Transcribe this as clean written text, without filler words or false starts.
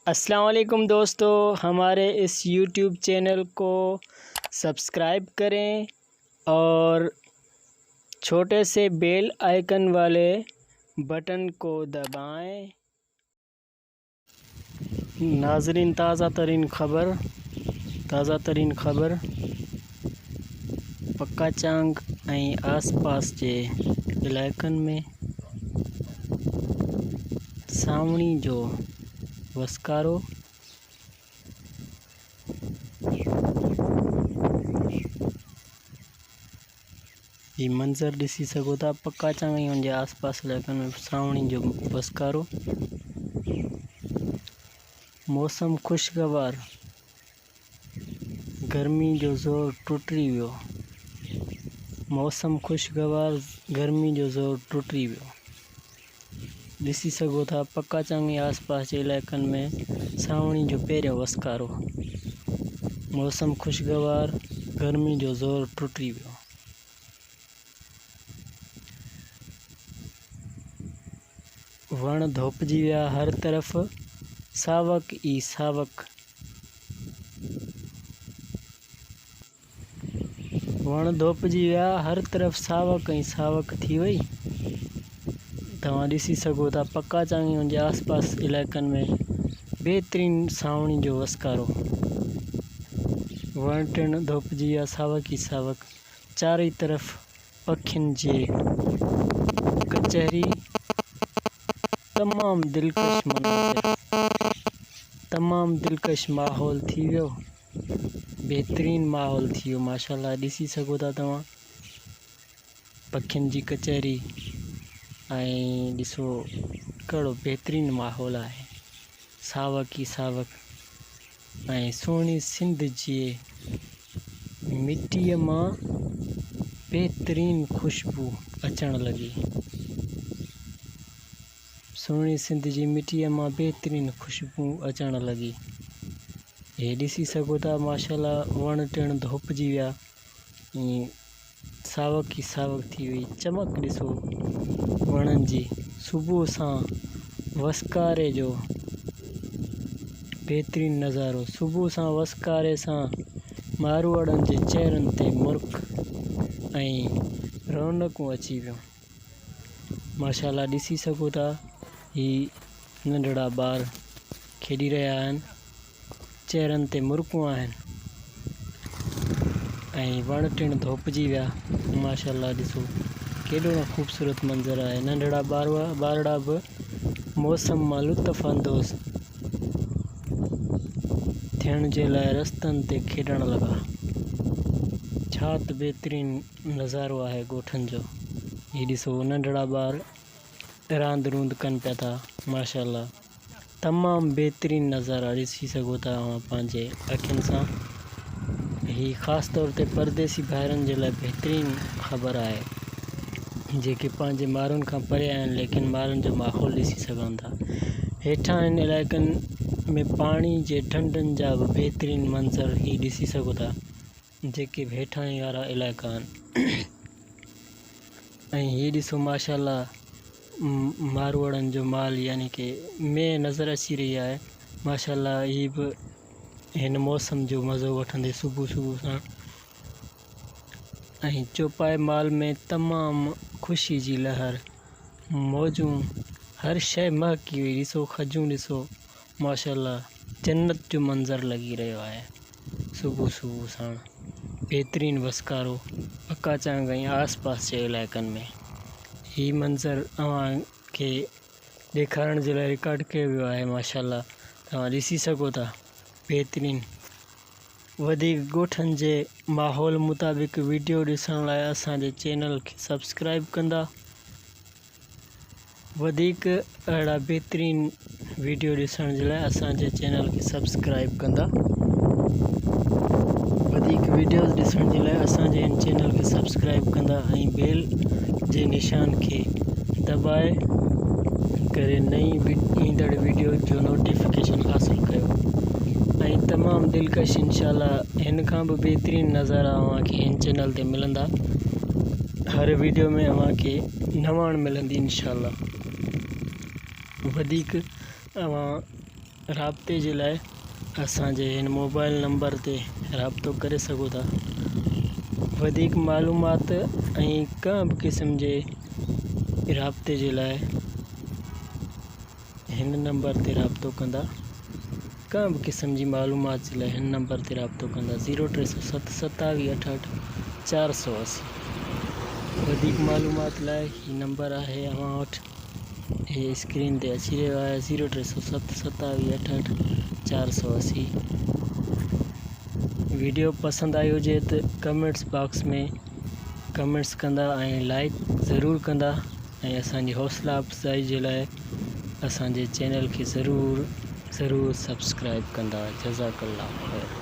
अस्सलाम वालेकुम दोस्तों, हमारे इस यूट्यूब चैनल को सब्सक्राइब करें और छोटे से बेल आइकन वाले बटन को दबाएं। नाज़रीन, ताज़ा तरीन ख़बर, ताज़ा तरीन ख़बर पक्का चांग ऐं आसपास जे इलाइक़नि में सावणी जो वसकारो। ही मंज़र ॾिसी सघो था। पक्का चांग ऐं उनजे आसपास इलाइक़नि में सावणी जो वसकारो। मौसम ख़ुशगवार, गर्मी जो ज़ोर टुटी वियो। मौसम ख़ुशगवार, गर्मी जो ज़ोर टुटी वियो। ॾिसी सघो था पक्का चांग ऐं आसपास जे इलाइक़नि में सावणी जो पहिरियों वसकारो। मौसम ख़ुशगवार, गर्मी जो ज़ोर टुटी वियो। वण धोपजी विया, हर तरफ़ सावक ई सावक। वण धोपजी विया, हर तरफ़ सावक ऐं सावक थी वई। तव्हां ॾिसी सघो था पक्का चांग ऐं उनजे आसपास इलाइक़नि में बहितरीन सावणी जो वसकारो। वण टिण धोपजी विया, सावक ई सावक। चारई तरफ़ पखियुनि जी कचहरी। तमाम दिलकश मनाज़िर, तमाम दिलकश माहौल थी वियो, बहितरीन माहौल थी वियो। माशाल्लाह ॾिसी सघो था तव्हां पखियुनि जी कचहरी ऐं ॾिसो कहिड़ो बहितरीन माहौल आहे। सावक ई सावक ऐं सुहिणी सिंध जी मिटीअ मां बहितरीन ख़ुशबू अचण लॻी। सुहिणी सिंध जी मिटीअ मां बहितरीन ख़ुशबू अचण लॻी। हे ॾिसी सघो था माशाल्लाह वण टिण धोपजी विया ऐं सावक ई सावक थी वई। चमक ॾिसो वणनि जी। सुबुह सां वसकारे जो बहितरीन नज़ारो। सुबुह सां वसकारे सां मारूअड़नि जे चेहरनि ते मुर्क ऐं रौनकूं अची वियूं। माशाल्लाह ॾिसी सघो था ही नंढड़ा ॿार खेॾी रहिया आहिनि, चेहरनि ते मुर्कूं आहिनि ऐं वण टिण धोपजी विया। माशाल्लाह ॾिसो केॾो न ख़ूबसूरत मंज़र आहे। नंढड़ा ॿारड़ा बि मौसम मां लुत्फ़ अंदोज़ थियण जे लाइ रस्तनि ते खेॾण लॻा। छा त बहितरीन नज़ारो आहे ॻोठनि जो। ही ॾिसो नंढड़ा ॿार रांदि रूंदि कनि पिया था। माशाल्लाह तमाम बहितरीन नज़ारा ॾिसी सघो था अव्हां पंहिंजे अखियुनि सां। ही ख़ासि तौर ते परदेसी भाइरनि जे लाइ बहितरीन ख़बर आहे, जेके पंहिंजे मारुनि खां परे आहिनि लेकिन मारुनि जो माहौल ॾिसी सघनि था। हेठां हिन इलाइक़नि में पाणी जे ढंढनि जा बि बहितरीन मंज़र ही ॾिसी सघो था, जेके बि हेठां वारा इलाइक़ा आहिनि। ऐं ही ॾिसो माशाल्लाह मारूअड़नि जो माल यानी की मेंह नज़र अची रही आहे। माशाल्लाह ही बि हिन मौसम जो मज़ो वठंदे सुबुह सुबुह सां ऐं चौपाए माल में तमाम ख़ुशी जी लहर, मौजूं, हर शइ महकी वई। ॾिसो खजूं ॾिसो, माशाल्लाह जन्नत जो मंज़र लॻी रहियो आहे। सुबुह सुबुह साण बहितरीन वसकारो पक्का चांग ऐं आसपास जे इलाइक़नि में ही मंज़र अव्हां खे ॾेखारण जे लाइ रिकॉर्ड कयो वियो आहे। माशाल्लाह तव्हां ॾिसी सघो था बहितरीन। वधीक ॻोठनि जे माहौल मुताबिक़ वीडियो ॾिसण लाइ असांजे चैनल खे सब्सक्राइब कंदा। वधीक अहिड़ा बहितरीन वीडियो ॾिसण जे लाइ असांजे चैनल खे सब्सक्राइब कंदा। वधीक वीडियोज़ ॾिसण जे लाइ असांजे हिन चैनल खे सब्सक्राइब कंदा ऐं बेल जे निशान खे दॿाए करे नई ईंदड़ वीडियो जो नोटिफिकेशन हासिल कयो ऐं तमाम दिलकश इंशाल्लाह हिन खां बि बहितरीन नज़ारा अव्हांखे हिन चैनल ते मिलंदा। हर वीडियो में अव्हांखे नवाण मिलंदी इंशाल्लाह। वधीक अव्हां رابطي جي لاء اسان جي هن موبائل نمبر تي رابطو ڪري سگهو ٿا. وڌيڪ معلومات ۽ ڪنهن به قسم جي رابطي جي لاء هن نمبر تي رابطو ڪندا. ڪنهن به قسم جي معلومات جي لاء هن نمبر تي رابطو ڪندا زيرو 307 27 68 480. وڌيڪ معلومات لاء هي نمبر آهي اوهان وٽ هي اسڪرين تي اچي رهيو آهي زيرو 307 27 68 480. ويڊيو پسند آئي هجي ته ڪمينٽس باڪس ۾ ڪمينٽس ڪندا ۽ لائڪ ضرور ڪندا ۽ اسان جي حوصلا افزائي جي لاء اسان جي چينل کي ضرور ضرور سبسڪرائب ڪندا جزاڪ الله خير.